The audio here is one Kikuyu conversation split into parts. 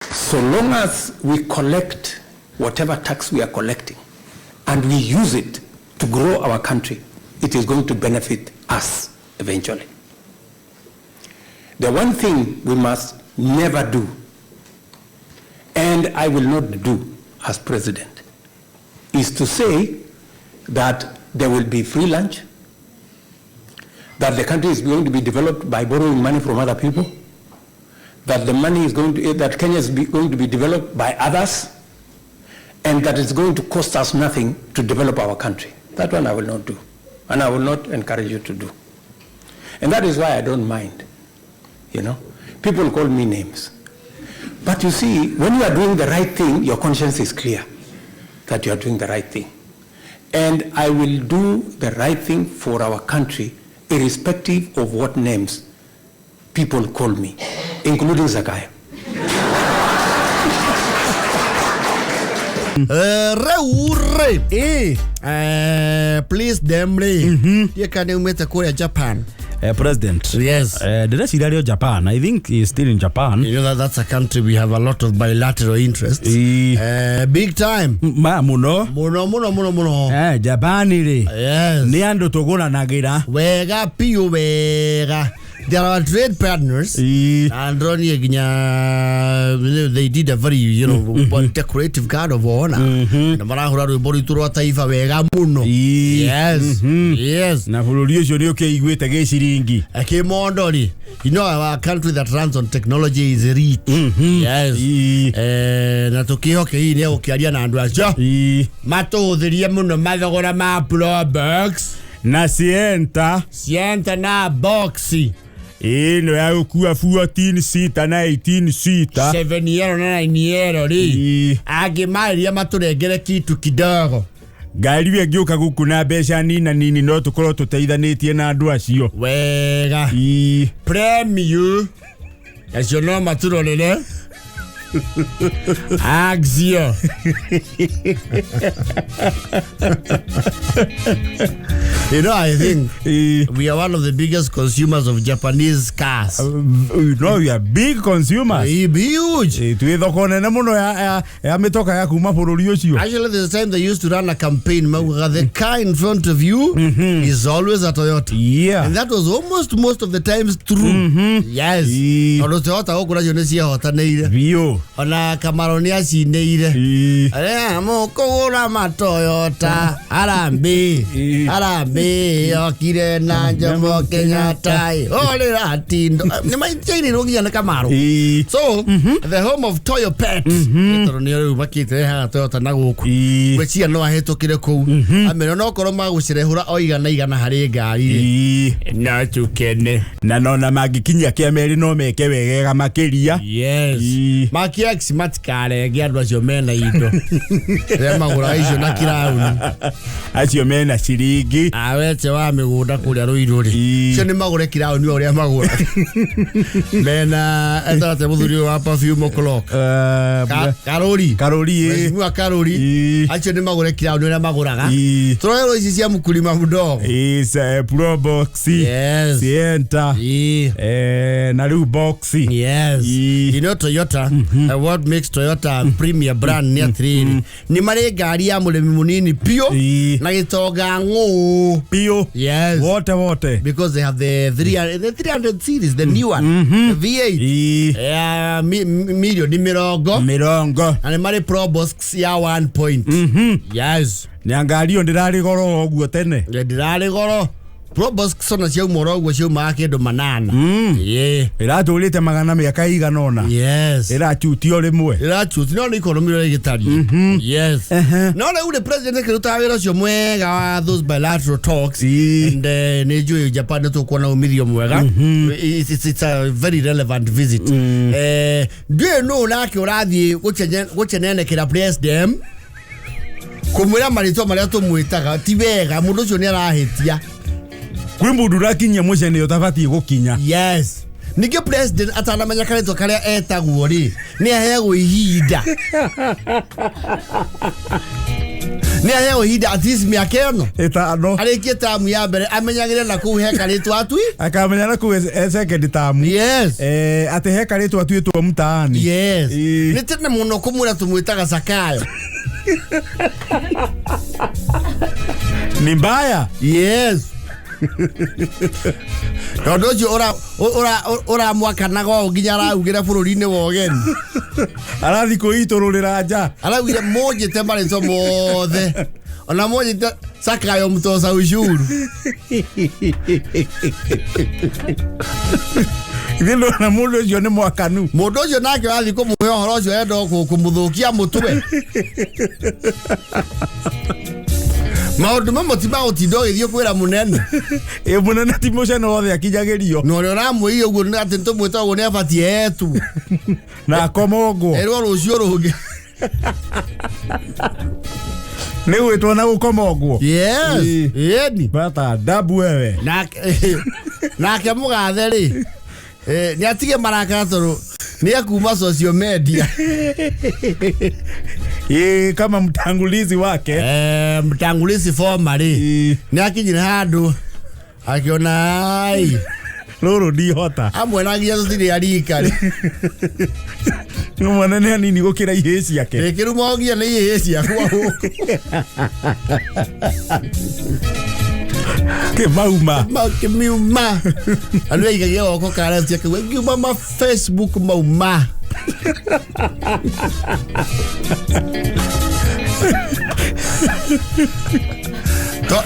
So long as we collect whatever tax we are collecting and we use it to grow our country, it is going to benefit us eventually. The one thing we must never do, and I will not do as president, is to say that there will be free lunch, that the country is going to be developed by borrowing money from other people, that the money is going to, that Kenya is going to be developed by others, and that it's going to cost us nothing to develop our country. That one I will not do, and I will not encourage you to do. And that is why I don't mind, you know. People call me names. But you see, when you are doing the right thing, your conscience is clear that you are doing the right thing. And I will do the right thing for our country, irrespective of what names people call me, including Zakayo. Rĩu rĩ ä please them rĩ ndiĩ kana nĩ umĩte kũrĩa Japan. President. Yes. Ndĩreciria arĩ o Japan. I think he is still in Japan. You know that that's a country we have a lot of bilateral interests. Ĩ. Big time. Ma mũno. Mũno mũno mũno mũno. Japan rĩ Yes. nĩ andũ tũgũranagĩra. Wega piũ wega. They are our trade partners. Ĩ. Na ndĩronire nginya they did a very decorative guard of honor. Na marahũra rwĩmbo rwitũ rwa taifa wega mũno. Ĩ. Yes. Yes. Na bũrũri ũcio nĩ ũkĩiguĩte gĩciringi. Kimondo rĩ, you know our country that runs on technology is rich. Yes. Ĩ. Na tũkĩhoke hihi nĩ egũkĩaria na andũ acio Ĩ. matũhũthĩrie mũno mathogora ma Probox Na Sienta. Sienta na Box. Ĩno ya gũkua 14 seater na 18 seater. 7 yero na 9 yero rĩ, Ĩ. angĩmarĩria matũrengere kitu kidogo. Ngari ĩyo ĩngĩũka gũkũ na mbeca nina nini no tũkorwo tũteithanĩtie na andũ acio. Wega. Ĩ. Premium acio no matũrorere Axio. You know, I think Ĩ. we are one of the biggest consumers of Japanese cars. You know, we are big consumers. Huge. Ĩ, twĩ thoko nene mũno ya mĩtoka ya kuma bũrũri ũcio. Actually, there's a time they used to run a campaign. Maugaga, the car in front of you is always a Toyota. Yeah. And that was almost most of the times true. Yes. Ĩ. Tondũ Toyota gũkũ nacio nĩ ciehotanĩire. Biũ. Ona Kamaro nĩ acinĩire. Ĩ. Arĩa mũkũgũra matoyota harambĩ Ĩ. harambĩ yokire na Jomo Kenyatta orĩra tindo nĩ maitĩirĩrwo nginya nĩ Kamaro. Ĩ. So the home of Toyopet, tondũ nĩo rĩu makĩte haha Toyota na gũkũ, Ĩ. gwĩciria no ahĩtũkĩre kũu amĩra no korwo magũcirehũra o igana igana harĩ ngari rĩ, Ĩ. no tukene. Na nona mangĩkinyia kĩa merĩ no meke wegega makĩria. Yes. Ĩ. Makiax matikarenge andũ acio mena indo rĩa magũraga icio na kirauni. Acio mena ciringi. Awete wa mĩgũnda kũrĩa Rũirũ rĩ, Ĩ. cio nĩ magũre kirauni o ũrĩa magũra mena etarate mũthuri ũyũ wa perfume o'clock. Karũri. Karũri, ĩ. Mheshimiwa Karũri. Ĩ. Acio nĩ magũre kirauni ũrĩa magũraga. Ĩ. Tũroerwo ici cia mkulima mdogo. Ĩ, Probox. Yes. Sienta. Ĩ. Na rĩu Box. Yes. Ĩ. You know Toyota, what makes Toyota a premier brand nĩ atĩrĩrĩ, nĩ marĩ ngari ya mũrĩmi mũnini piũ Ĩ. na gĩtonga ng'ũ. Biũ. Yes. Wote wote. Because they have the 300, the 300 series, the new one, the V8. Ĩ. Ya milioni 20. Mĩrongo. Na nĩ marĩ Probox ya 1 point. Yes. Na ngari ĩyo ndĩrarĩ goro ũguo tene. Ndĩrarĩ goro. Probox ona ciauma oro ũguo ciaumaga kĩndũ 8. Ĩĩ. Ĩratũrĩte magana mĩaka ĩigana ũna. Yes. Ĩrachutio rĩmwe. Ĩrachuti no nĩ economy ũrĩa ĩgĩtariĩ. Yes. No rĩu rĩ president akĩrutaga wĩra ũcio mwega wa those bilateral talks. Ĩ. And nĩ njũĩ Japan nĩ tũkuona umithio mwega. It's a very relevant visit. Ndiũĩ nũ nake ũrathiĩ gũcenenekera president kũmwĩra marĩtwa marĩa tũmwĩtaga ti wega, mũndũ ũcio nĩ arahĩtia. Kwĩ mũndũ ũrakinyia mũcene ũtabatiĩ gũkinya. Yes. Ningĩ president atanamenya karĩtwa karĩa etagwo rĩ, nĩ aheagwo ihinda. Nĩ aheo ihinda at least mĩaka ĩno Ĩtano. Arĩkie tamu ya mbere, amenyagĩre na kũu he karĩtwa atui. Akamenya na kũu e second term. Yes. Eh, atĩ he karĩtwa atuĩtwo mtaani. Yes. Ĩĩ. Nĩ tene mũno kũmwĩra tũmwĩtaga Zakayo. Ni mbaya. Yes, tondũ ũcio ũramwakanaga ũũ nginya araugĩra bũrũri-inĩ wa ũgeni. Arathiĩ kwĩitũrũrĩra nja. Araugire mũnjĩte marĩtwa mothe, ona mũnjĩte Zakayo mtoza ushuru. Ithe ndona mũndũ ũcio nĩ mwakanu. Mũndũ ũcio nake wathiĩ kũmũhe ũhoro ũcio enda kũmũthũkia mũtwe. Maũndũ mamwe ti magũtinda ũgĩthiĩ kwĩra mũnene. Ĩ, mũnene ti mũcene wothe akinyagĩrio. Na ũrĩa ũramwĩire ũguo atĩ nĩtũmwĩta ũguo nĩ abatiĩ etu Na akomongwo. Erwo rũciũ rũngĩ. Nĩ gwĩtwo na gũkomongwo. Yes. Ĩĩ. Ĩni. Bata adabu wewe. Nake nake mũgathe rĩ, nĩ atige marakara tondũ nĩ akuma social media. Ĩ, kama mtangulizi wake. Eh, mtangulizi former rĩ, Ĩ. nĩ akinyire handũ akiona ai Rũrũ ndihota. Amwe na nginya tũtirĩ arika rĩ. Nĩ mwana nĩ anini gũkĩra ihĩĩ ciake. Ĩkĩruma nginya nĩ ihĩĩ ciakwa gũkũ. Kĩmauma. Makĩmiuma andũ aigagia goko kareti akauga ngiuma ma Facebook mauma.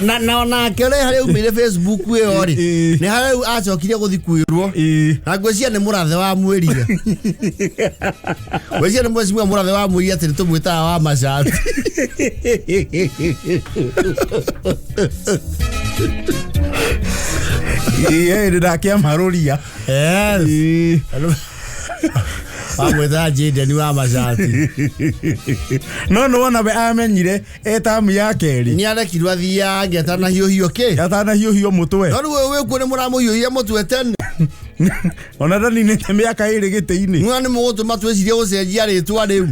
Na onake rĩ, harĩa aumire Facebook ĩyo rĩ, Ĩ. nĩ harĩa rĩu acokire gũthi kwĩrwo. Ĩ. Na ngwĩciria nĩ mũrathe wa mwĩrire, ngwĩciria nĩ mwecimua mũrathe wa mwĩrire atĩ nĩ tũmwĩtaga wa macati. Ĩ, ĩ, ndakĩamarũria. Yes. Ĩ. Wamwĩtaga Jaden wa macati. No nĩ wona we amenyire e tamu ya kerĩ. Nĩ arekirwo athiange atanahiũhio kĩ. Atanahiũhio mũtwe. No rĩu ũyũ wĩkuo nĩ mũramũhiũhia mũtwe tene. Ona ndaninĩte mĩaka 2 gĩtĩ-inĩ. Mwana nĩ mũgũtũma twĩcirie gũcenjia rĩtwa rĩu.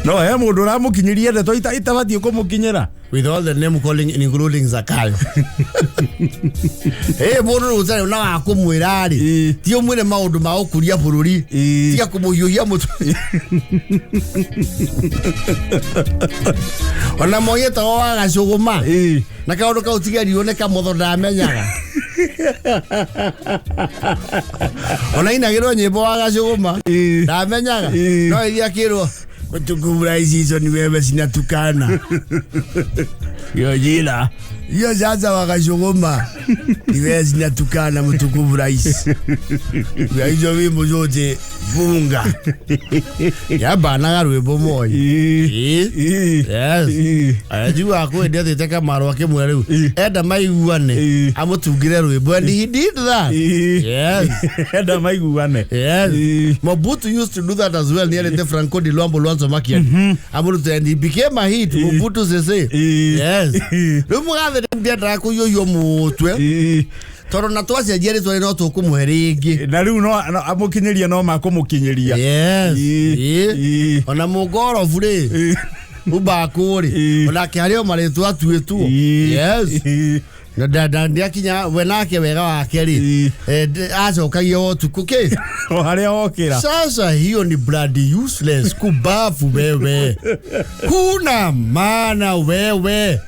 No he mũndũ ũramũkinyĩria ndeto itabatiĩ kũmũkinyĩra. With all the name calling, including Zakayo, ĩ mũndũ rĩu ũtarĩ na wa kũmwĩra rĩ, Ĩ. ti ũmwĩre maũndũ ma gũkũria bũrũri. Ĩ. Tiga kũmũhiũhia mũtwe. Ona moyetagwo wa gacũgũma. Ĩ. Na kaũndũ kau tigerirwo nĩ kamotho ndamenyaga. Ona inagĩrwo nyĩmbo wa gacũgũma. Ĩ. Ndamenyaga. Ĩ. No iria akĩrwo mtukubura ici hizo ni wewe zinatukana hiyo jina hiyo sasa wakashuguma ni wewe zinatukana mtukufu rais ya hizo wimbo zote funga yabanaga rwimbo moyo. Ĩ. Ĩ. Ĩ. Yes. Ĩ. Anajua akwende atĩte Kamaru akĩmwĩra rĩu Ĩ. enda maiguane Ĩ. amũtungĩre rwĩmbo, and he did that. Ĩ. Yes. Enda maiguane. Yes. Ĩ. Mobutu used to do that as well. Nearly the Franco de Luambo Luanzo Makiadi. Amũrute and he became a hit. Mobutu Sese. Ĩ. Yes. Ĩ. Rĩu mũgathe ndiendaga kũiyũiywo mũtwe Ĩ. tondũ na twacenjia rĩtwa rĩ no tũkũmũhe rĩngĩ. Na rĩu no amũkinyĩria no makũmũkinyĩria. Yes. Ĩ. Ĩ. Ĩ. Ona mũngorobu rĩ, Ĩ. ubakũ rĩ, Ĩ. onake harĩ o marĩtwa atuĩtwo. Ĩ. Yes. Ĩ. Na ndiakinya we nake wega wake rĩ, Ĩ. acokagia o ũtukũ kĩ. O harĩa okĩra. Sasa hiyo ni bloody useless kubafu wewe. Huna maana wewe.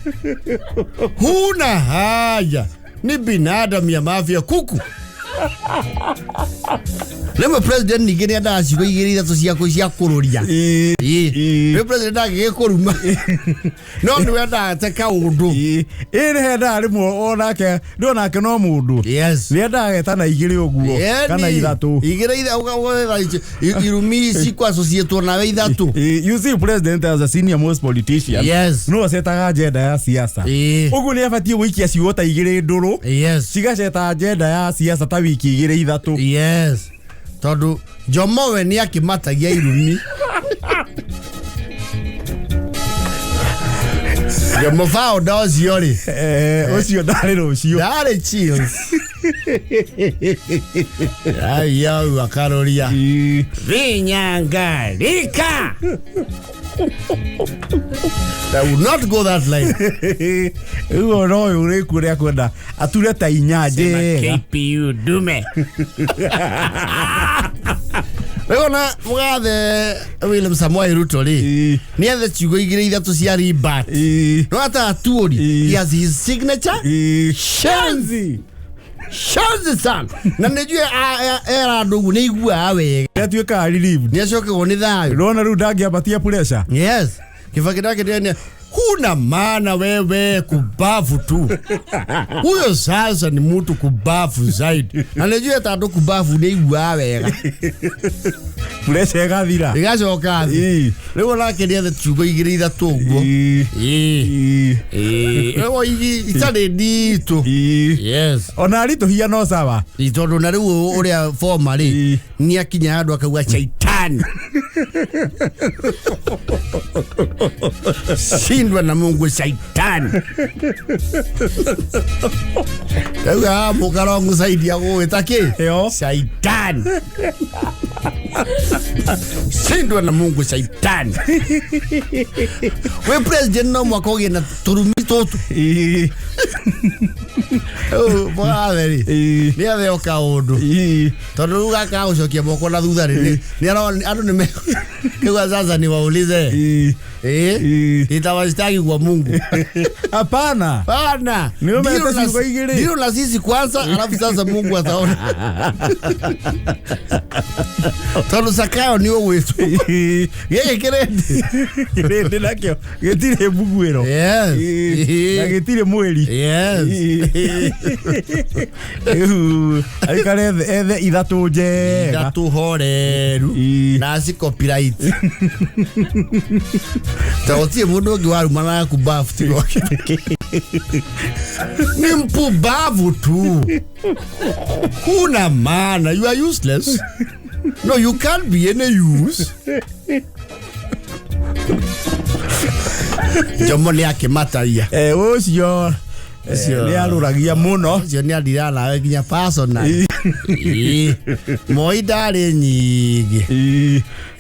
Huna haja. Ni binadamu ya mafia kuku. Rĩmwe president ningĩ nĩ endaga ciugo igĩrĩ ithatũ cia kũrũria. Ĩ. Ĩ. Ĩ. Rĩu president angĩgĩkũruma no nĩ wendaga te kaũndũ. Ĩ. Ĩ, nĩ hendaga rĩmwe onake nĩ onake no mũndũ. Yes. Nĩ endaga getana igĩrĩ ũguo kana ithatũ. Igĩrĩ irumi ici kwassociatwo nawe ithatũ. Ĩ, you see, president as a senior most politician, Yes. no acetaga agenda ya siasa. Ĩ. Ũguo nĩ abatiĩ gũikia ciugo ta igĩrĩ ndũrũ Yes. cigaceta agenda ya siasa ta wiki igĩrĩ ithatũ. Yes, tondũ Jomo we nĩ akĩmatagia irumi. Jomo founder ũcio rĩ, Ũcio ndarĩ rũciũ. Ndarĩ chills aiau akaroria vinyangarika. I would not go that line. Rĩu ona ũyũ ũrĩkuo rĩa kwenda ature ta inya njega. KPU dume. Rĩu ona mũgathe William Samoei Ruto rĩ, nĩ ethe ciugo igĩrĩ ithatũ cia ribat no atatuũri. He has his signature. Shenzi, shenzi sana, na nĩ njũĩ era andũ ũguo nĩ aiguaga wega. Nĩatuĩkaga relieved. Nĩ acokagwo nĩ thayũ. Rona rĩu ndangĩambatia pressure. Yes, Kibaki nake ndiye huna maana wewe, kubafu tu. Huyo sasa ni mtu kubafu zaidi, na nĩnjũĩ ta andũ kubafu nĩ aiguaga wega. Pressure ĩgathira. Ĩgacoka thĩ. Rĩu onake nĩ ethe ciugo igĩrĩ ithatũ ũguo. Ĩĩ, itarĩ nditũ. Yes. Ona aritũhia no sawa. Ĩ, tondũ na rĩu ũrĩa former rĩ, nĩ akinya handũ akauga shaitani shindwa na Mungu, shaitani rĩu mũkarongũcaidia gũgĩta kĩ. Ĩyo. Shaitani shindwa na Mungu, shaitani. We president no mwaka ũgĩe na tũrumi tũtũ. Rĩu mũgathe rĩ, nĩ atheo kaũndũ, tondũ rĩu gaka gũcokia moko na thutha rĩ, nĩ andũ nĩ kĩgua sasa ni waulize. Nitawashtaki kwa Mungu. Hapana. Bana. Nĩ ũmete Ndio na- ciugo igĩrĩ. Ndio na sisi kwanza, alafu sasa Mungu ataona. Tondũ Zakayo nĩ ũgwĩtwo. Gĩkĩ kĩrĩndĩ. Kĩrĩndĩ nakĩo gĩtirĩ mbuguĩro. Na gĩtirĩ mwĩri. Rĩu aikare ethe ithatũ njega. Ithatũ horeru. Na aci copyright. Ta gũtirĩ mũndũ ũngĩ warumana na kubafu tiga wake. Ni mpumbavu tu. Huna maana. You are useless. No, you can't be any use. Jomo nĩ akĩmataria. Ũcio Ũcio. nĩ arũragia mũno. Ũcio nĩ athiraga nawe nginya personal. Ĩĩ. Moi ndarĩ nyingĩ.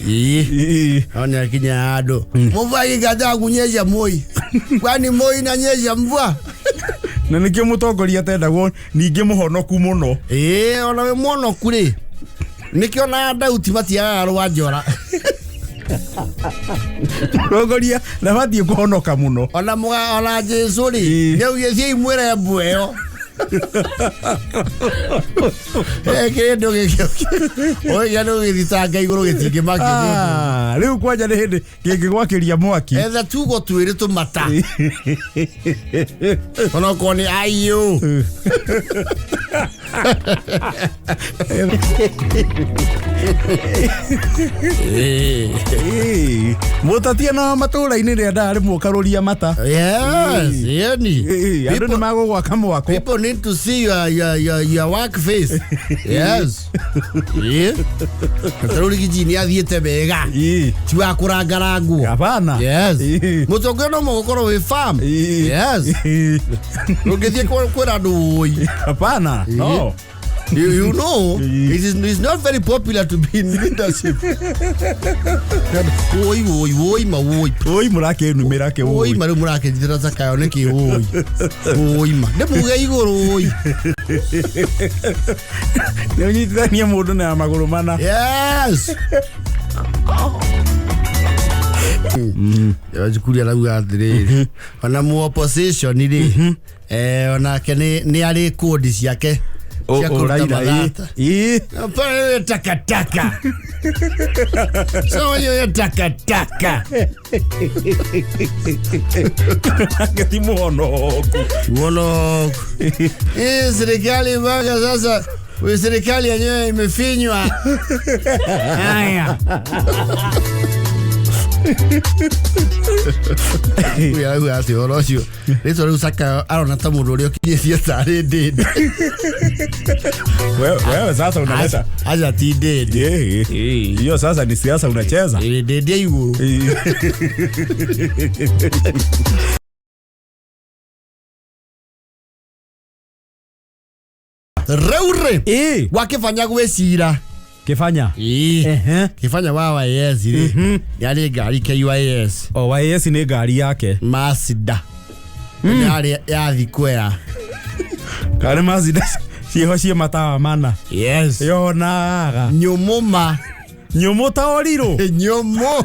Ĩĩ. No nĩ akinya handũ. Mvua ikikataa kunyesha Moi. Kwani Moi inanyesha mvua? Na nĩkĩo mũtongoria atendagwo ningĩ mũhonoku mũno. Ĩĩ, ona wĩ mũhonoku rĩ. Nĩkĩo na Dauti matiagaga rwa njora. Mũtongoria ndabatiĩ kũhonoka mũno. Ona mũga ona Jesu rĩ, nĩaugire thiĩi mwĩre mbwe ĩyo. Kĩndũ gĩkĩ. Ũyũ nĩ gũgĩthitanga igũrũ gĩtingĩmakio nĩ ũndũ. Ah, rĩu kwanja nĩ hĩndĩ kĩngĩgwakĩria mwaki. Etha tugo twĩrĩ tũmata. Onokorwo nĩ aiyũ. Mũtatia na matũra-inĩ rĩa ndarĩ mũkarũria mata. Yes, yani. Andũ nĩ magũgwaka mwako. People need to see your work face. Yes. Yeah. Tarĩu Rigiji nĩ athiĩte wega. Ti wa kũrangarangwo. Hapana. Yes. Mũtongoria no mũgũkorwo wĩ farm. Yes. Ũngĩthiĩ kwĩra andũ ũi. Hapana. No. You know, it's not very popular to be in leadership. Oi, oi, oi, ma oi. Oi mũrakĩnumĩra kĩ Oi, oi. ma rĩu mũrakĩnjĩra Zakayo nĩkĩ oi. Oi ma. Ndĩmuge igũrũ oi. Nĩ ũnyitithanie mũndũ na magũrũ mana. Yes. Cukuru arauga atĩrĩrĩ, ona mu opposition rĩ, onake nĩ arĩ kũndi ciake cia kũruta Raila, mathata. Pale takataka. So hiyo takataka. Nake ti mũhonoku. Uono hii serikali mpaka sasa serikali yenyewe imefinywa. Haya. Uyu arauga atĩ ũhoro ũcio rĩtwa rĩu Zakayo arona ta mũndũ ũrĩa ũkinyĩtie tarĩ ndĩndĩ. Wewe sasa unaleta. Aca ti ndĩndĩ. Hiyo sasa ni siasa unacheza. Ndĩndĩ ya igũrũ. Rĩu rĩ Ĩ. gwakĩbanya gwĩcira. Kĩbanya. Ĩĩ. Ehe. Kĩbanya wa YS rĩ, yarĩ ngari KYS. O YS nĩ ngari yake. Mazda yarĩ ya thikwea. Karĩ Mazda ciĩho ciĩ matawa mana. Yes. Yonaga. Nyũmũ ma. Nyũmũ ta ũrirũ. Nyũmũ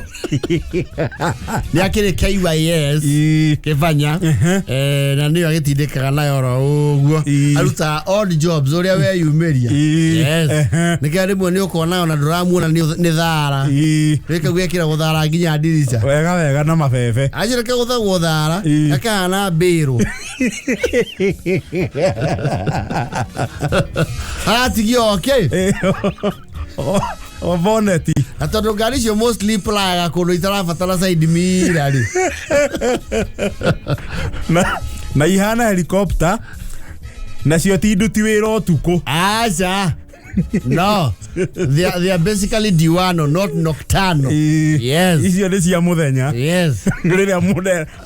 nĩ akĩrĩ KYS. Ĩ. Kĩbanya. Ehe. Na nĩyo agĩtindĩkaga nayo oro ũguo. Ĩ. Arutaga odd jobs ũrĩa weyumĩria. Ĩ. Yes. Ehe. Nĩkĩo rĩmwe nĩ ũkona ona ndũramuona nĩ thara. Ĩ. Rĩka gwĩkĩra gũthara nginya ndirica. Wega wega na mabebe. Acio reke gũthagwo thara. Ĩ. Gakahana mbĩrũ. Haratigio okay. Ĩ. O boneti. Na tondũ ngari icio mostly plaga kũndũ itarabatara side mirror rĩ. Na ihana helicopter. Nacio ti nduti wĩra ũtukũ. Aca. No. They are basically diurno, not nocturnal. Ĩ. Yes. Icio nĩ cia mũthenya. Yes. Rĩrĩa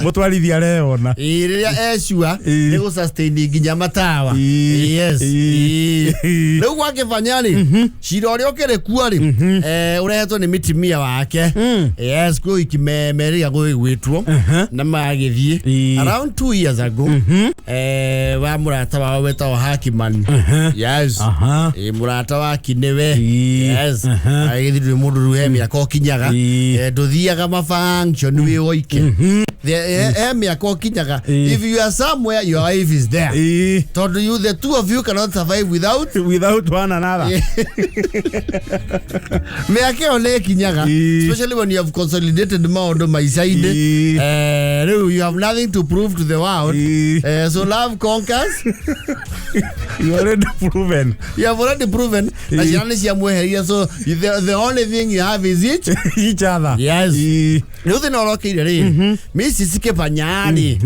mũtwarithia areyona. Ĩ, rĩrĩa ecua Ĩ. nĩ gũsustain nginya matawa. Ĩ. Yes. Ĩ. Ĩ. Rĩu gwakĩbanya rĩ, cira ũrĩa ũkĩrĩ kuo rĩ, ũrehetwo nĩ mĩtimia wake. Yes, kwĩ ũhiki merĩga gwĩtwo na magĩthiĩ Ĩ. around 2 years ago, wa mũrata wao wetagwo Hakiman. Yes. Aha. Ĩ, mũrata wa kinĩwe. Ĩ. Yes. Aha. Agĩthiĩ ndũrĩ mũndũ rĩu he mĩaka ũkinyaga. Ĩ. Ndũthiaga ma-function wĩ woike. He mĩaka ũkinyaga. Ĩ. If you are somewhere, your wife is there. Ĩ. Tondũ you the two of you cannot survive without. Without one another. Mĩaka ĩyo nĩ ĩkinyaga. Ĩ. Especially when you have consolidated maũndũ maica-inĩ. Ĩ. Rĩu you have nothing to prove to the world. Ĩ. So love conquers. You already proven. You have already proven na Ĩ. ciana nĩ ciamweheria, so the only thing you have is it. Each other. Yes. Ĩ. Rĩu thĩna ũrokĩire rĩ, Mrs. Kĩbanya rĩ,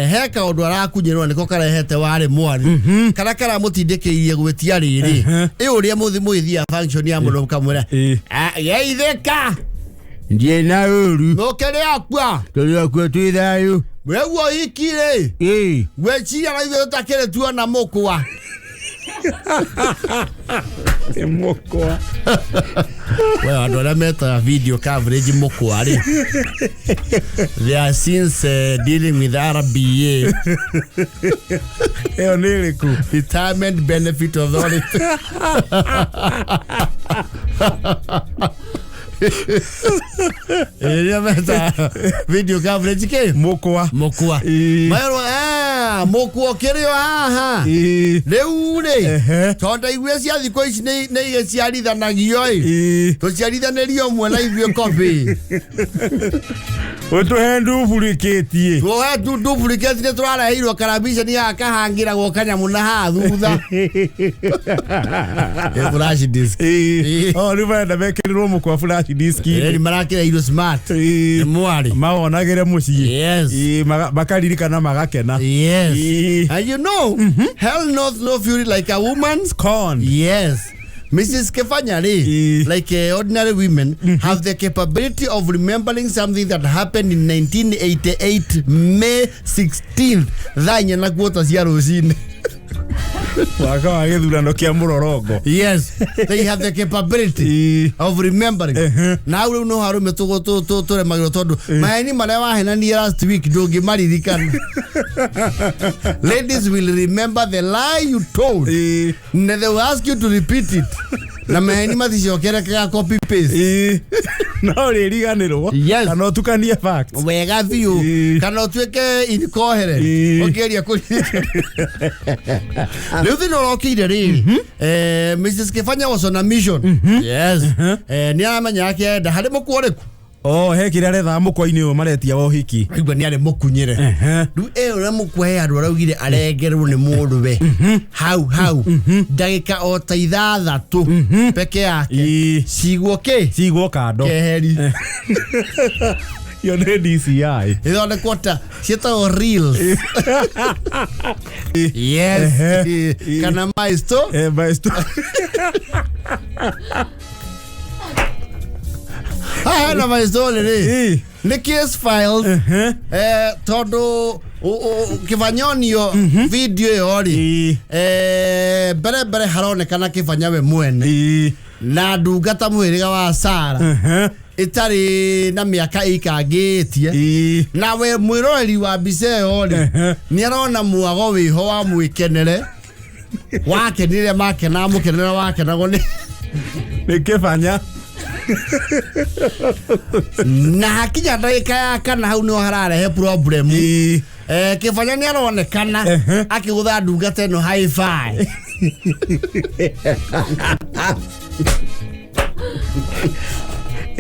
he kaũndũ arakunyĩrwo nĩko karehete warĩ mwarĩ karĩa karamũtindĩkĩirie gwĩtia rĩrĩ ĩ ũrĩa mũthi mũgĩthiaga function ya mũndũ mũkamwĩra, Ĩ. "Geithĩka." Ndiĩ na ũru. Mũkĩrĩ akua. Tũrĩ akuo twĩ thayũ. Rĩu ũhiki rĩ, Ĩ. gwĩciria na ithuĩ tũtakĩrĩ tuona mũkwa. Nĩ mũkwa. We andũ arĩa metaga video coverage mũkwa rĩ, they are since dealing with RBA. Ĩyo nĩ ĩrĩkũ? Retirement Benefit Authority. Ĩrĩa meta video coverage kĩ? Mũkwa. Mũkwa. Ĩ. Maerwo mũkwa ũkĩrĩ o haha. Ĩ. Rĩu rĩ, Ehe. tondũ ndaiguire cia thikũ ici nĩ igĩciarithanagio ĩ. Ĩ. Tũciarithanĩrie ũmwe na ithuĩ kobi. Ũtũhe ndupurikĩtie. Tuoe tu duplicate nĩ tũrareheirwo karabiceni gaka kahangĩragwo kanyamũ na haha thutha. Ĩ, flash disk. Ĩ. O rĩu marenda mekĩrĩrwo mũkwa flash disk. Ĩni marakĩreheirwo smart. Ĩ. Nĩ mwarĩ. Mawonagĩre mũciĩ. Yes. Ĩ, makaririkana magakena. Yes. Ĩ. And you know, hell knows no fury like a woman's. Con. Yes. Mrs. Kefanya rĩ, like ordinary women, have the capability of remembering something that happened in 1988 May 16th thaa inya na kuota cia rũcinĩ. Mwaka wa gĩthurano kĩa mũrorongo. Yes, they have the capability Ĩ. of remembering. Ehe. Na hau rĩu no harũme tũremagĩrwo tondũ maheni marĩa wahenanie last week ndũngĩmaririkana. Ladies will remember the lie you told. Ĩ. Na they will ask you to repeat it. Na maheni maticokerekaga copy paste. Ĩ. No ũrĩriganĩrwo. Yes. Kana ũtukanie facts. Wega biũ. Ĩ. Kana ũtuĩke incoherent. Ĩ. Ũkĩgeria kũririkana. Rĩu thĩna ũrokĩire rĩ, Mrs. Kĩbanya was on a mission. Yes. Nĩ aramenya akĩenda harĩ mũkwa ũrĩkũ. Oh, he kĩrĩa arethaga mũkwa-inĩ ũyũ maretia wa ũhiki. Aigua nĩ arĩ mũkunyĩre. Ehe. Rĩu ĩ ũrĩa mũkwa he handũ araugire arengerwo nĩ mũndũwe hau hau ndagĩka o ta ithathatũ peke yake. Ĩ. Cigwo kĩ Cigwo kando. keheri. Ĩyo nĩ DCI. Ithondekwo ta ciĩtagwo reels. Yes. Ehe. Kana maisto. Maestro. Haha hena my story rĩ. Ĩ. Nĩ case files. Ehe. Tondũ Kĩbanyonio video ĩyo rĩ, Ĩĩ. Mbere mbere haronekana Kĩbanya we mwene Ĩĩ. na ndungata mũhĩrĩga wa Sara ĩtarĩ na mĩaka ĩikangĩtie. Ĩĩ. Na we mwĩroreri wa mbica ĩyo rĩ, nĩ arona mwago wĩho wa mwĩkenere wakenire, makena mũkenere wakenagwo nĩ Nĩ Kĩbanya. Na hakinya ndagĩka ya kana, hau nĩho hararehe problem. Ĩĩ. Kĩbanya nĩ aronekana akĩgũtha ndungata ĩno high five.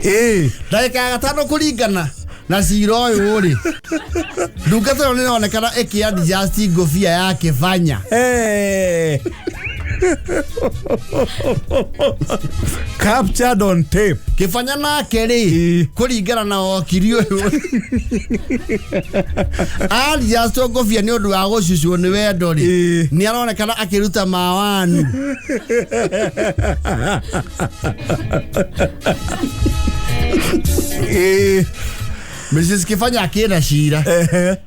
Ĩĩ. Ndagĩka ya gatano, kũringana na cira ũyũ rĩ, ndungata ĩyo nĩ ĩronekana ĩkĩ adjust ngũbia ya Kĩbanya. Hey. Captured on tape. Kĩbanya nake rĩ, Ĩĩ. kũringana na okiri ũyũ, adjust ngũbia nĩ ũndũ wa gũcucwo nĩ wendo rĩ, Ĩĩ. nĩ aronekana akĩruta mawanu. Ĩĩ. Mrs Kĩbanya akĩna cira,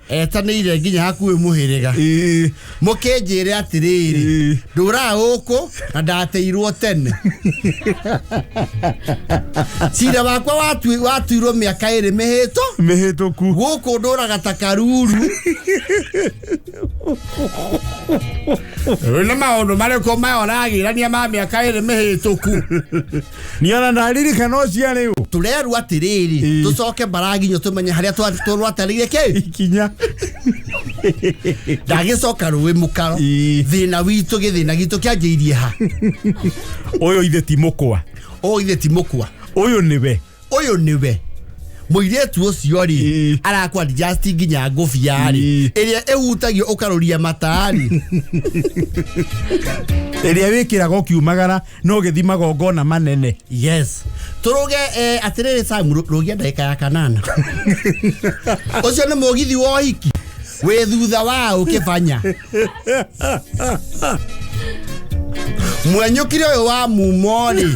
etanĩire nginya hakuhĩ mũhĩrĩga. Ĩĩ. Mũkĩnjĩre atĩrĩrĩ, Ĩĩ. ndũraga gũkũ na ndateirwo tene, cira wakwa watuirwo mĩaka 2 mĩhĩto Mĩhĩtũku. Gũkũ ndũraga ta karuru. Rĩu nĩ maũndũ marĩkũ maya ũragĩrania ma mĩaka 2 mĩhĩtũku? Niona ndaririkana ũcio rĩu. Tũrerwo atĩrĩrĩ, Ĩĩ. tũcoke mbaraginyo tũmenye harĩa tũrwatarĩire kĩ Ikinya. Ndagĩcoka rũĩ mũkaro. Ĩĩ. Thĩna witũ, gĩthĩna gitũ kĩanjĩirie ha? Ũyũ ithe ti mũkwa. Ũyũ ithe ti mũkwa. Ũyũ nĩwe. Ũyũ nĩwe mũirĩtu ũcio rĩ, Ĩĩ. arakwa adjust nginya ngũbia rĩ, Ĩĩ. ĩrĩa ĩhutagio ũkarũria mataarĩ. Ĩrĩa wĩkĩraga ũkiumagara no ũgĩthiĩ magongona manene. Yes, tũrũge atĩrĩrĩ, Sam, rũgia ndagĩka ya kanana. Ũcio nĩ mũgithi wa ũhiki wĩ thutha wa ũkĩbanya mwenyũkire ũyũ wa mumo rĩ.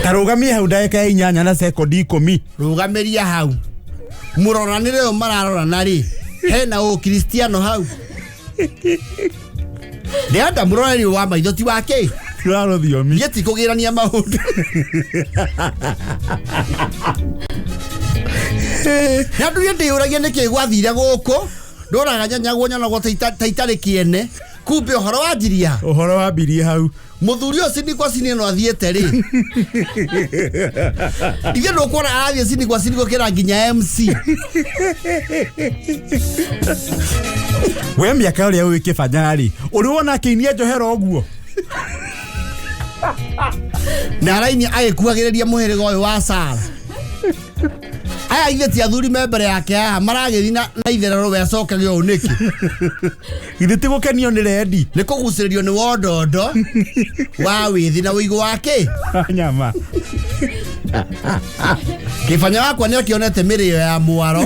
Tarũgamie hau ndagĩka ya 8 na sekondi 10. Rũgamĩria hau, mũroranĩre ũyũ mararorana rĩ, hena ũkristiano hau? Ndĩrenda mũroreri wa maitho ti wa kĩ. Ti wa rũthiomi. Niĩ ti kũgĩrania maũndũ na ndurie. Ndĩyũragia nĩkĩ gwathire gũkũ ndũraga nyanyagwo nyonagwo ta itarĩ kĩene, kumbe ũhoro wanjiria. Ũhoro wambirie hau. Mũthuri ũyũ cini kwa cini ĩno athiĩte rĩ, ithuĩ ndũkuona arathiĩ cini kwa cini gũkĩra nginya MC. We mĩaka ũrĩa ũĩ Kĩbanya rĩ, ũrĩ wona akĩinia njohera ũguo? Na araini agĩkuagĩrĩria mũhĩrĩga ũyũ wa Sara. Aya ithe ti athuri me mbere yake haha maragĩthi na itherero, we acokage ũũ nĩkĩ? Githĩ ti gũkenio nĩ rendi? Nĩ kũgucĩrĩrio nĩ wondondo wa wĩthĩ na ũigũ wa kĩ. Nyama. Kĩbanya wakwa nĩ akĩonete mĩrĩo ya mwaro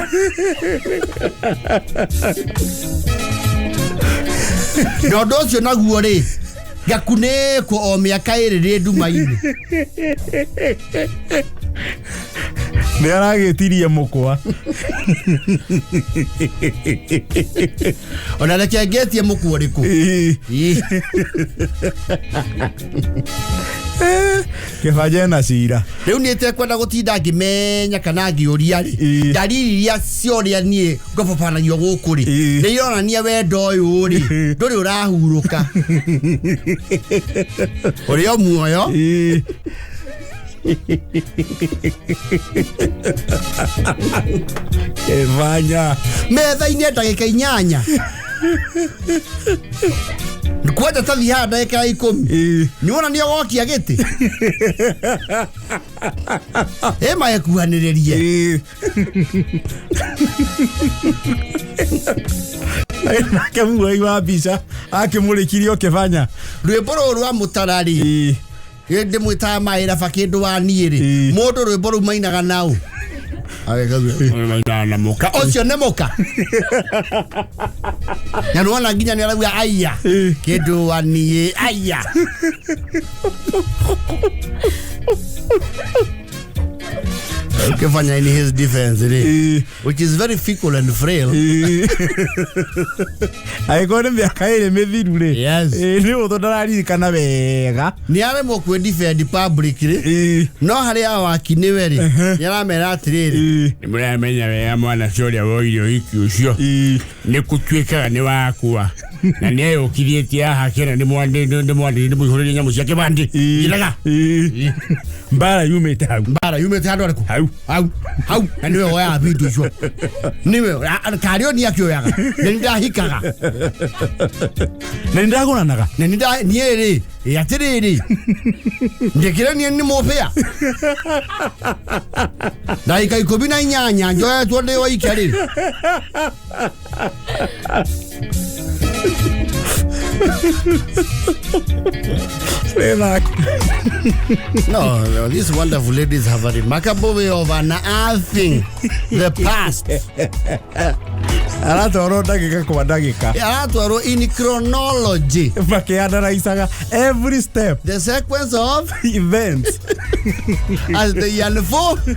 na ũndũ ũcio naguo rĩ, ngakunĩkwo o mĩaka 2 rĩ nduma-inĩ. Nĩ aragĩtirie mũkwa. Ona reke ngĩtie mũkuo ũrĩkũ. Ĩĩ. Ĩ. Kĩbanya ena cira. Rĩu niĩ tekwenda gũtinda ngĩmenya kana ngĩũria rĩ, Ĩ. ndariri iria cia ũrĩa niĩ ngobobanagio gũkũ rĩ, Ĩ. nĩ ironania wendo ũyũ rĩ ndũrĩ ũrahurũka, ũrĩ o muoyo. Ĩĩ. Kĩbanya. Metha-inĩ ndagĩka 8, kwanja tathi haha ndagĩka ya 10. Ĩĩ. Nĩ wona nĩ ũgokia gĩtĩ ĩ magĩkuhanĩrĩrie. Ĩĩ. Nake muoi wa mbica akĩmũrĩkirie Kĩbanya. Rwĩmbo rũrũ rwa mũtara rĩ, Ĩĩ. ndĩmwĩtaga maĩraba kĩndũ wa niĩ rĩ, Ĩĩ. mũndũ rwĩmbo rũu mainaga nau na mũka ũcio nĩ mũka na nĩwona nginya nĩ arauga aya. Ĩĩ. Kĩndũ wa niĩ aya. Kĩbanya in his defense rĩ, Ĩĩ. which is very fickle and frail. Angĩkorwo nĩ mĩaka ĩrĩ mĩthiru rĩ, Yes. ĩĩ, nĩ ũthũ ndararirikana wega. Nĩ aremwo kwĩ defend publicly, Ĩĩ. no harĩ awaki nĩwe rĩ, nĩ aramera atĩrĩrĩ, Ĩĩ. Nĩ mũramenya wega mwana ũcio ũrĩa woire ũhiki ũcio, Ĩĩ. nĩ kũtuĩkaga nĩ wakua na nĩ eyũkithĩtie haha kĩna nĩ mwandĩ nĩ mũihũrĩrie nyamũ cia kĩbandĩ iraga. Ĩĩ. Mbara yumĩte hau. Mbara yumĩte handũ arĩkũ? Hau. Hau hau, na nĩwe woyaga bindu icio, nĩwe karĩ ni akĩoyaga na nĩ ndahikaga. Na nĩ ndagũranaga. Na nĩ nda niĩ rĩ, ĩ atĩrĩrĩ, ndĩkĩre niĩ nĩ mũbĩa ndagĩka 18 njoetwo ndĩ waike rĩ. No, no, these wonderful ladies have a remarkable way of unearthing the past. Aratwarwo ndagĩka kwa ndagĩka. Aratwarwo in chronology. Makĩandaraicaga every step. The sequence of events as they unfolded.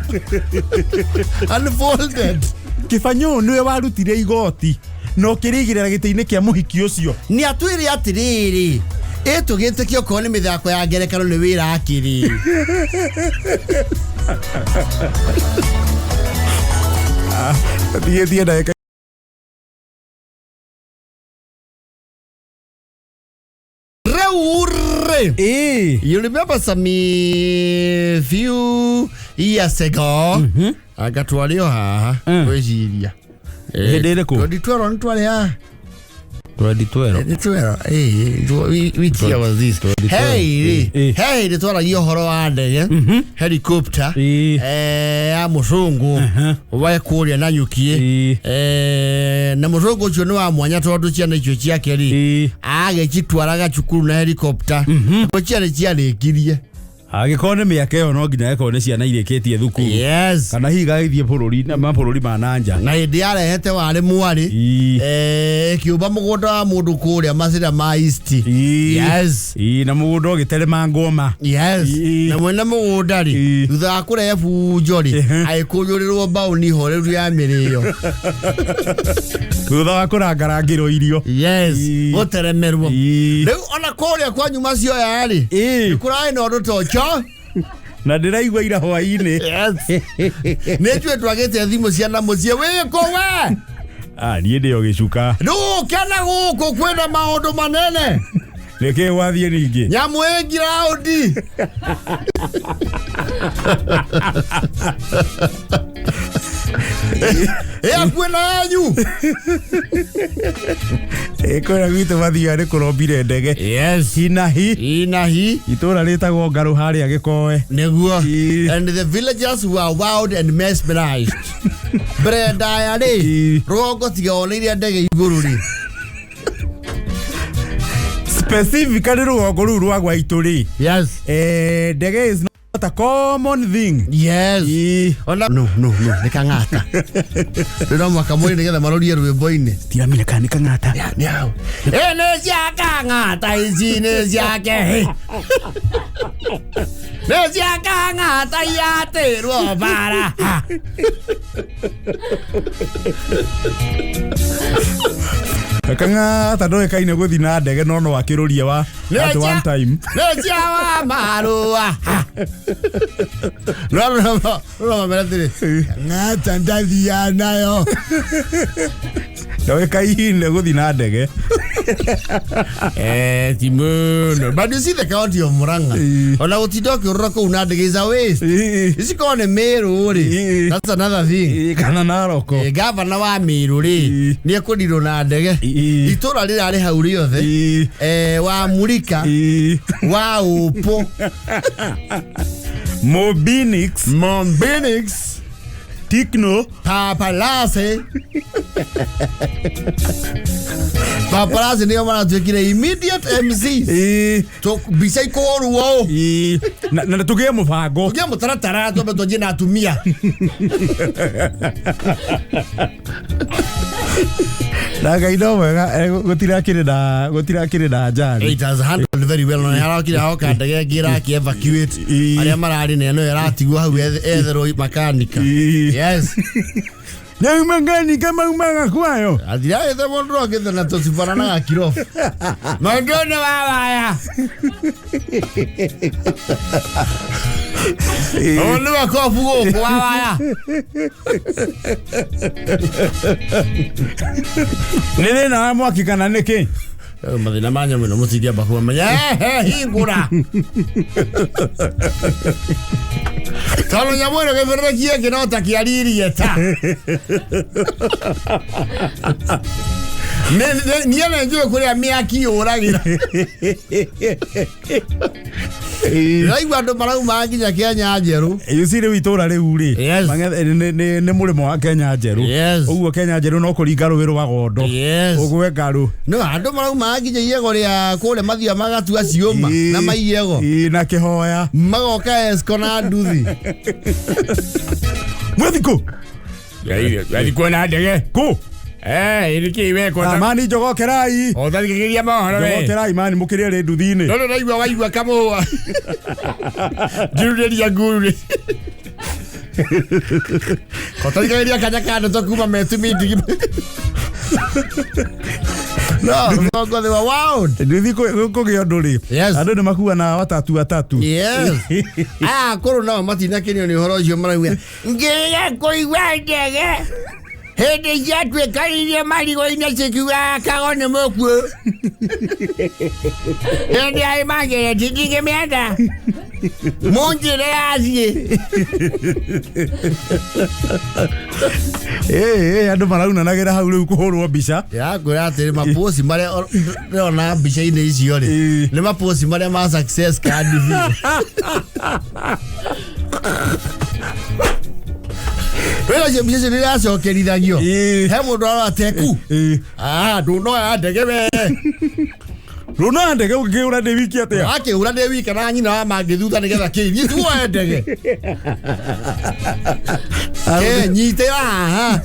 Kĩbanyũ nĩwe warutire igoti na ũkĩrĩigĩrĩra gĩtĩ-inĩ kĩa mũhiki ũcio. Nĩ atwĩre atĩrĩrĩ, ĩ tũgĩtĩkia okorwo nĩ mĩthako ya ngerekano nĩ wĩra akĩrĩ. Thiĩtie ndagĩka. Rĩu rĩ, Ĩĩ. you remember some few years ago, anga twarĩ o haha gwĩciria. Hĩndĩ ĩrĩkũ? 2012 nĩ twarĩ haha. 2012. 2012, ĩĩ, which year was this? Hey rĩ, Ĩĩ. hey rĩ, twaragia ũhoro wa ndege, helicopter, Ĩĩ. ya mũcũngũ wa kũrĩa Nanyuki. Ĩĩ. Na mũcũngũ ũcio nĩ wa mwanya tondũ ciana icio ciake rĩ, Ĩĩ. agĩcitwaraga cukuru na helicopter, ko ciarĩ ciarĩkirie. Angĩkorwo nĩ mĩaka ĩyo, no nginya ĩkorwo nĩ ciana irĩkĩtie thukuru, Yes. kana hihi gagĩthiĩ bũrũri mabũrũri ma nanja. Na hĩndĩ yarehete warĩ mwarĩ, Ĩĩ. ĩkĩũmba mũgũnda wa mũndũ kũrĩa macĩra ma East. Ĩĩ. Yes. Ĩĩ, na mũgũnda ũgĩterema ngoma. Yes. Ĩĩ. Na mwene mũgũnda rĩ, Ĩĩ. thutha wa kũrehe bunjo rĩ, Ehe. agĩkũnjũrĩrwo mbaũni horeru ya mĩrĩo. Thutha wa kũrangarangĩrwo irio. Yes. Ĩĩ. Gũteremerwo. Ĩĩ. Rĩu ona kũrĩa kwanyu macioya rĩ, Ĩĩ. kũrarĩ na ũndũ ta ũcio. Na ndĩraigua ira hwainĩ. Yes. Nĩ njũĩ twagĩte thimũ cia na mũciĩ wĩkũ we. Ah, niĩ ndĩ o gĩcuka. Rĩu ũke na gũkũ kwĩna maũndũ manene. Nĩkĩ gwathiĩ ningĩ? Nyamũ ĩ ngiraũndi. Ĩ hakuhĩ na yanyu. Ĩ, kũrĩa gwitũ mathiaga nĩ kũrombire ndege. Yes. Hinahi. Inahi. Itũra rĩtagwo Ngarũ harĩa Gĩkoe. Nĩguo. Ĩĩ. And the villagers were wowed and mesmerized. Mbere ndaya rĩ, Ĩĩ. rũgongo tiga oneire ndege igũrũ rĩ. Specifically rũgongo rũu rwa gwaitũ rĩ, Yes. ndege is not a common thing. Yes. Ĩĩ. Ona no no no nĩ kang'ata. Rĩu no mũhaka mũrĩ nĩgetha marorie rwĩmbo-inĩ. Tiramenya kana nĩ kang'ata. Nĩ hau. Ĩ nĩ cia kang'ata ici nĩ ciake. Nĩ cia kang'ata iatĩrwo bara. Kang'ata ndoĩkaine gũthiĩ na ndege no no akĩrũrie wa at one time. Nĩ cia wa marũa. No no no no mamera atĩrĩ. Kang'ata ndathiaga nayo. Ndoĩkaine gũthiĩ na ndege. Ti mũno. But you see the county of Murang'a. Ĩĩ. Ona gũtinda ũkĩũrũra kũu na ndege is a waste. Ĩĩ. Ici korwo nĩ Meru rĩ. Ĩĩ. That's another thing. Ĩĩ, kana Naroko. Gavana wa Meru rĩ, Ĩĩ. nĩ ekũrirwo na ndege. Ĩĩ. Itũra rĩrarĩ hau rĩothe. Ĩĩ. Wa Murika, Ĩĩ. wa Ũpũ, Mobinix. Mombinix, Tikno. Papalase. Papalase nĩo maratuĩkire immediate MCs. Ĩĩ. Mbica ikũhũrwo ũũ. Ĩĩ. Na tũgĩe mũbango. Tũgĩe mũtaratara twambe twanjie na atumia. Na Ngai no mwega, gũtirakĩrĩ na njari. It has handled very well na harakire hoka ndege ĩngĩ ĩraki evacuate Ii. arĩa mararĩ na ĩno ĩratigwo hau etherwo makanika. Ii. Yes. Nyaumangani maumaga kwayo. Athiraĩte mũndũ okĩte na tũcibana na gakirobu Mũndũ nĩ wa waya. Ũyũ nĩwe kobu gũkũ wa waya. Nĩ thĩna wa mwaki kana nĩkĩ? Mathĩna ma nyamũ ĩno mũtingĩamba kũmamenya. Ehe, hingũra tondũ nyamũ ĩno gĩbĩrĩrĩki gĩkĩ no ta kĩaririe ta niĩ nĩ njũĩ kũrĩa mĩaki yũragĩra. Ndĩraigua andũ marauma nginya Kenya njerũ. You see rĩu itũra rĩu rĩ, Yes. nĩ mũrĩmo wa Kenya njerũ. Yes. Ũguo Kenya njerũ no kũringa rũĩ rwa Gondo. Yes. Ũgwe ngarũ. No andũ marauma nginya iego rĩa kũrĩa mathiaga magatua ciũma na maiego. Ii, na kĩhoya. Magoka esco na nduthi. Mwethikũ. Yathi kuona ndege. Kũ? Eh, nĩkĩ wekwo? Amani njogokerai. Ũthathikĩrĩria mohoro we. Njogokerai mani mũkĩrĩe rĩ nduthi-inĩ. No ndĩraigua waigua kamũa njurĩria nguru kotarigagĩria kanya ka ndeto kuma metumindigi no rũgongo thĩ wa world. Nduthi kũgĩa ũndũ rĩ. Yes. Andũ nĩ makuanaga watatu watatu. Yes. Aya akũrũ nao matinakenio nĩ ũhoro ũcio marauga Ngĩrĩga kũigua ndege hĩndĩ ciatuĩkanirie marigũ-inĩ cikiugaga kago nĩ mũkuũ hĩndĩ ya imangĩreti ndingĩmĩenda mũnjĩre yathiĩ. Ĩ, andũ maraunanagĩra hau rĩu kũhũrwo mbica. Ndĩrakwĩra atĩrĩ maposti marĩa ndĩrona mbica-inĩ icio rĩ Ĩĩ. nĩ maposti marĩa ma success card biũ. Wĩra cio mbica icio nĩiracokerithagio. Ĩĩ. He mũndũ arora teku. Ĩĩ. Ah, ndũnoya ndege we. Rũna ndege ũngĩkĩũra ndĩ wiki atĩa? Akĩhũra ndĩ wika na nyina wa mangĩ thutha nĩgetha kĩ thiĩ tuoe ndege. Ke nyitĩra haha.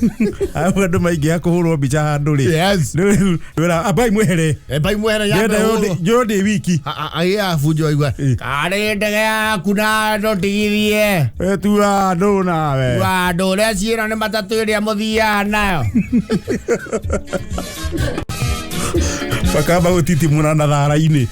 Au andũ maingĩha kũhũrwo mbica handũ rĩ. Yes. Rĩu wĩra ambai mwehere. Mbai mwehere yambe hũrwo. Njũĩ ndĩ wiki. Agĩa bunjo aigua. Ĩĩ. Karĩ ndege yaku na ndũtigithie. Wetua andũ nawe. Wa andũ ũrĩa ciĩra nĩ matatũ ĩrĩa mũthiaga nayo. Makamba gũtitimũra na thara-inĩ.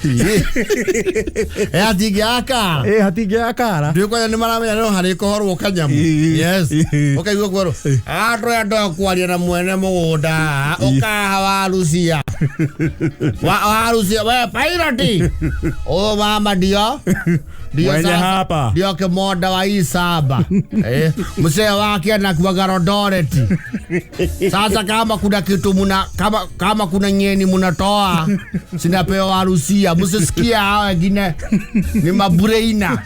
Hatingĩakara. Ĩ hatingĩakara. Ndĩ kwanja nĩ maramenya no harĩ kũhorwo kanyamũ. Ĩĩ. Yes. Ĩĩ. Ũkaigua kwerwo andũ aya ndo kwaria na mwene mũgũnda ũkaha warucia warucia we pilot ũyũ mama ndio ndio Mwenye sasa- hapa. ndio kĩmonda wa isamba eh, mzee wake anakuwaga Eldoret. Sasa kama kuna kitu muna kama kuna nyeni munatoa sinapewa warusia, msisikia hao wengine ni mabureina.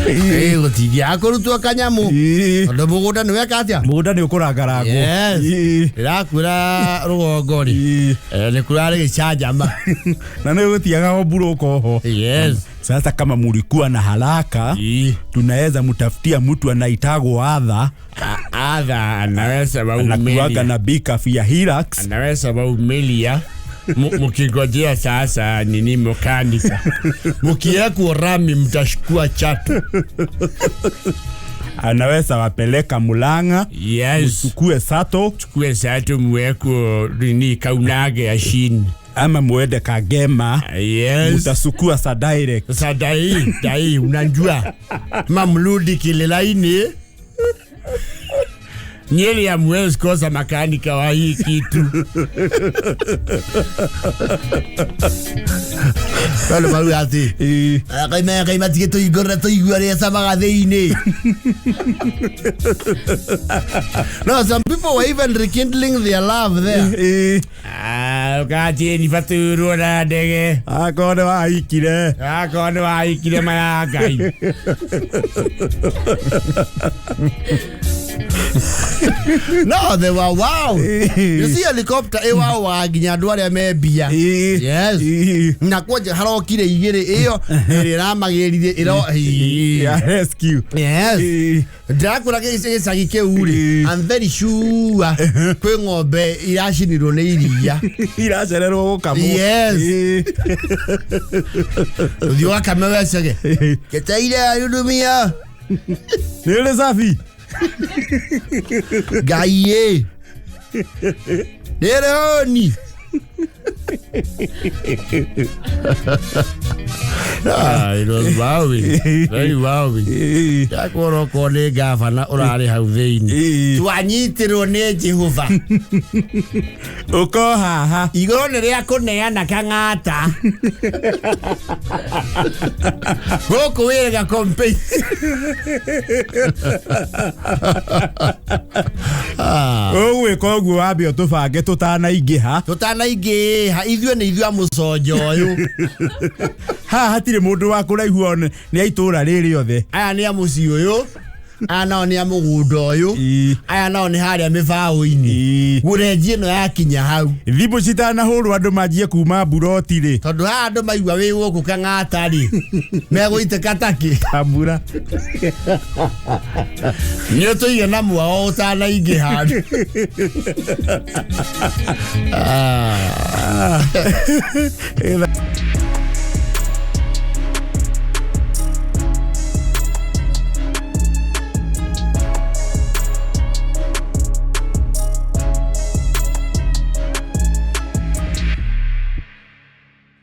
Eh, gũtingĩaga kũrutwo kanyamũ Ĩĩ. tondũ mũgũnda nĩ weka atĩa. Mũgũnda nĩ ũkũrangarangwo. Yes. Ĩĩ. Ndĩrakwĩra rũgongo rĩ Ĩĩ. nĩ kũrarĩ gĩcanjama. Na nĩ gũtiaga o mburũka oho. Yes. Sasa kama mulikuwa na haraka, tunaweza mtafutia mtu anaitagwo Adha, Adha anaweza anakuaga waumelia. na bikafu ya Hilux. Anaweza waumelia mukingojea sasa nini mekanika. Mkiekwo rami mtashukua chatu. Anaweza wapeleka Mulang'a, Yes. chukue sato Chukue sato mweko nini kaunage ya shini. ama muende Kagema, Yes. mtasukua sa direct. Sasa dai dai, unajua mamrudi kilelaini. Nyeri hamwezi kosa makanika wa hii kitu. Bado maru ati Ĩĩ. kaima kaima tige tuigorera tuigua rĩa camaga thĩinĩ. No, some people were even rekindling their love there. Ĩĩ. Ah, ũkatĩni baturwo na ndege. Akorwo nĩ wahikire. Akorwo nĩ wahikire maya Ngai. No, they were wow. You see helicopter ĩ wow wa nginya andũ arĩa me mbia. Yes. Na kwanja harokire igĩrĩ ĩyo ĩrĩa ĩramagĩrire ĩro. Ya rescue. Yes. Ndĩrakwĩra gĩcagi kĩu rĩ, I'm very sure kwĩ ng'ombe iracinirwo nĩ iria. Iracererwo gũkamwo. Yes. Ũthiĩ ũgakame wecege. Keteire arudumia. Nĩ ũrĩ safi. Ngai ĩ. Nĩrĩ honi. Ah, it was wowing. Very wowing. Ndakorwo okorwo nĩ gavana ũrarĩ hau thĩinĩ. Twanyitirwo nĩ Jehova. Ũko haha. Igũrũ nĩ rĩa kũneana kang'ata. Gũkũ wĩrĩga campaign. Ũgwĩka ũguo wambe ũtũbange tũtanaingĩha. Tũtanaingĩha ithuĩ nĩ ithuĩ a mũconjo ũyũ. Haha hatirĩ mũndũ wa kũraihu one nĩ a itũũra rĩrĩ othe. Aya nĩ a mũciĩ ũyũ. Aya nao nĩ a mũgũnda ũyũ. Aya nao nĩ harĩa mĩbaũ-inĩ. Gũrenji ĩno yakinya hau. Thimũ citanahũrwo andũ manjie kuma mburoti rĩ. Tondũ haha andũ maigua wĩ gũkũ kang'ata rĩ, megũitĩka takĩ. Tambura. Nĩ ũtũige na mwao ũtanaingĩha. Ah.